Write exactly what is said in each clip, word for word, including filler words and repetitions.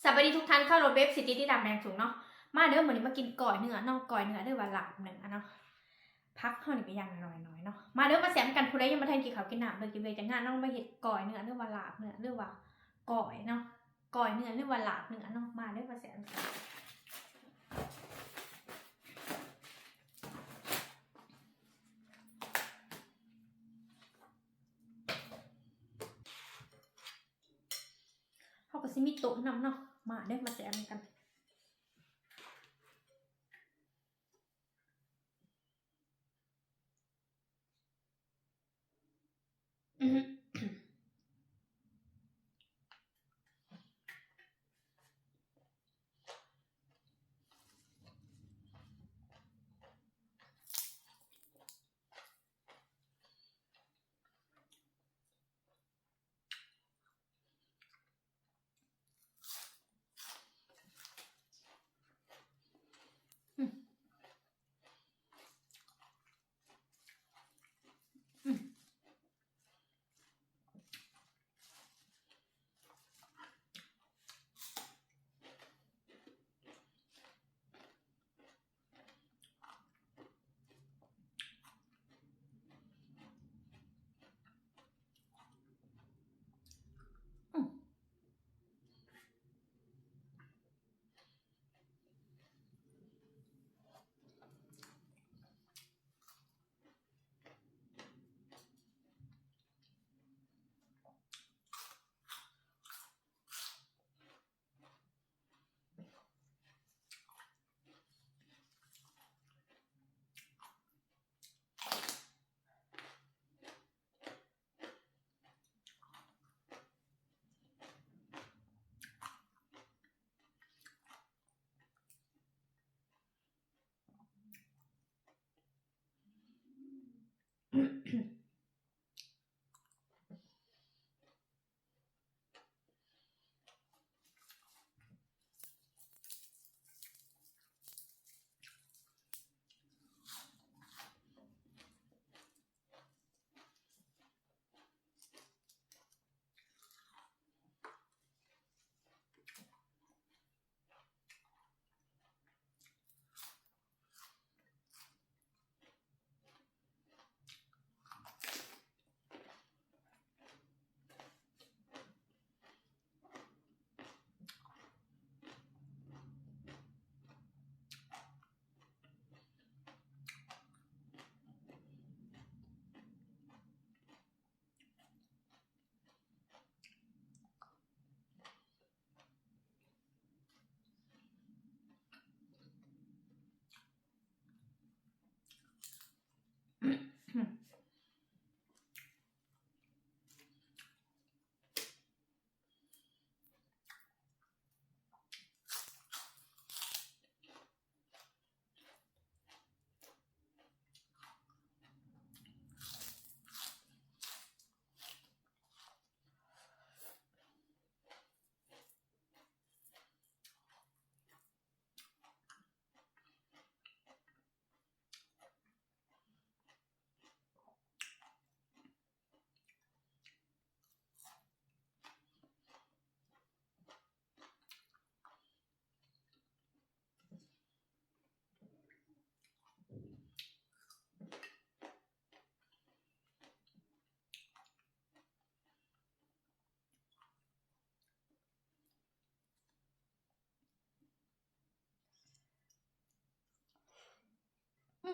สวัสดีทุกท่าน เข้ารถเว็บสิทธิที่ดำแดงสูงเนาะ มาเด้อ มื้อนี้มากินก้อยเนื้อเนาะ ก้อยเนื้อหรือว่าลาบเนื้อเนาะ ผักเฮานี่ก็อย่างน้อยๆเนาะ มาเด้อ มาแซ่บกัน ผู้ใดยังบ่ทันกินข้าวกินน้ำ เลิกกินเวียกจากงานเนาะ มาเฮ็ดก้อยเนื้อหรือว่าลาบเนื้อหรือว่าก้อยเนาะ ก้อยเนื้อหรือว่าลาบเนื้อเนาะ มาเด้อ มาแซ่บกัน เฮาก็สิมีโต๊ะนำเนาะ มาเด้อ มาแซ่บกัน อืม อืม อืม อืม อื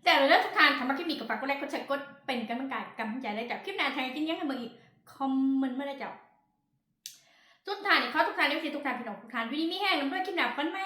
แต่เด้อทุกท่าน ถ้ามักคลิปนี้ก็ฝากกดไลค์กดแชร์กดเป็นกำลังใจกำลังใจเลยจ้ะ คลิปหน้าจะให้กินหยังให้เบิ่งอีก คอมเมนต์มาเลยจ้ะ สุดท้ายนี่ขอทุกท่าน เอฟซี ทุกท่าน พี่น้องทุกท่าน อยู่ดีมีแฮง ร่ำรวย คลิปหน้าพบกันใหม่